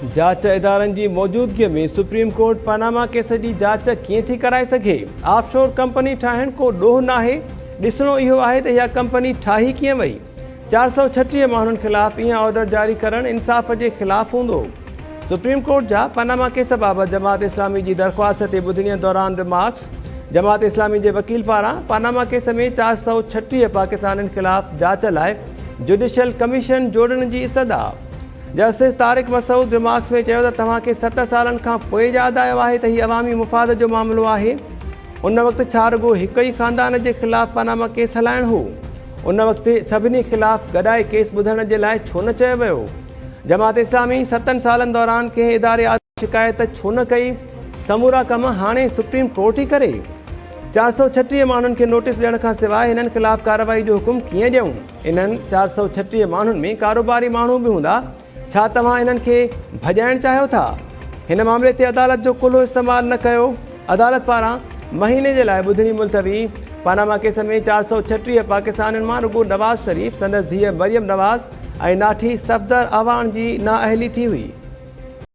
جاچ ادارن جي موجودگي ۾ سپريم ڪورٽ پاناما ڪيس جي جاچ ڪيئن ٿي ڪرائي سگهي؟ آف شور ڪمپني ٺاهڻ ڪو ڏوهه ناهي، ڏسڻو اهو آهي ته اها ڪمپني ٺاهي ڪيئن وئي؟ 436 ماڻهن خلاف ايئن آرڊر جاري ڪرڻ انصاف جي خلاف هوندو. سپريم ڪورٽ جا پاناما ڪيس بابت جماعت اسلامي جي درخواست تي ٻڌڻي دوران رمارڪس، جماعت اسلامي جي وڪيل پاران پاناما ڪيس ۾ 436 پاڪستانين خلاف جاچ لاء جڊيشل ڪميشن جوڙڻ جي استدعا. جسٽس طارق مسعود رمارڪس ۾ چيو ته توهان کي ست سالن کان پوء ياد آيو آهي ته هي عوامي مفاد جو معاملو آهي، ان وقت ڇا رڳو هڪ ئي خاندان جي خلاف پاناما ڪيس هلائڻ هو؟ ان وقت سڀني خلاف گڏائي ڪيس ٻڌڻ جي لاء ڇو نه چيو ويو؟ جماعت اسلامي ستن سالن دوران ڪنهن اداري آڏو شڪايت ڇو نه ڪئي؟ سمورا ڪم هاڻي سپريم ڪورٽ ئي ڪري؟ 436 ماڻهن کي نوٽيس ڏيڻ کان سواء هنن خلاف ڪارروائي جو حڪم ڪيئن ڏيون؟ انهن 436 ماڻهن ۾ ڪاروباري ماڻهو به هوندا، ڇا توهان انهن کي ڀڄائڻ چاهيو ٿا؟ هن معاملي تي عدالت جو ڪلهو استعمال نه ڪيو، عدالت پاران مهيني جي لاء ٻڌڻي ملتوي، پاناما ڪيس ۾ 436 پاڪستانين مان رڳو نواز شريف، سندس ڌيء مريم نواز ۽ ناٺي صفدر اعواڻ جي نااهلي ٿي هئي.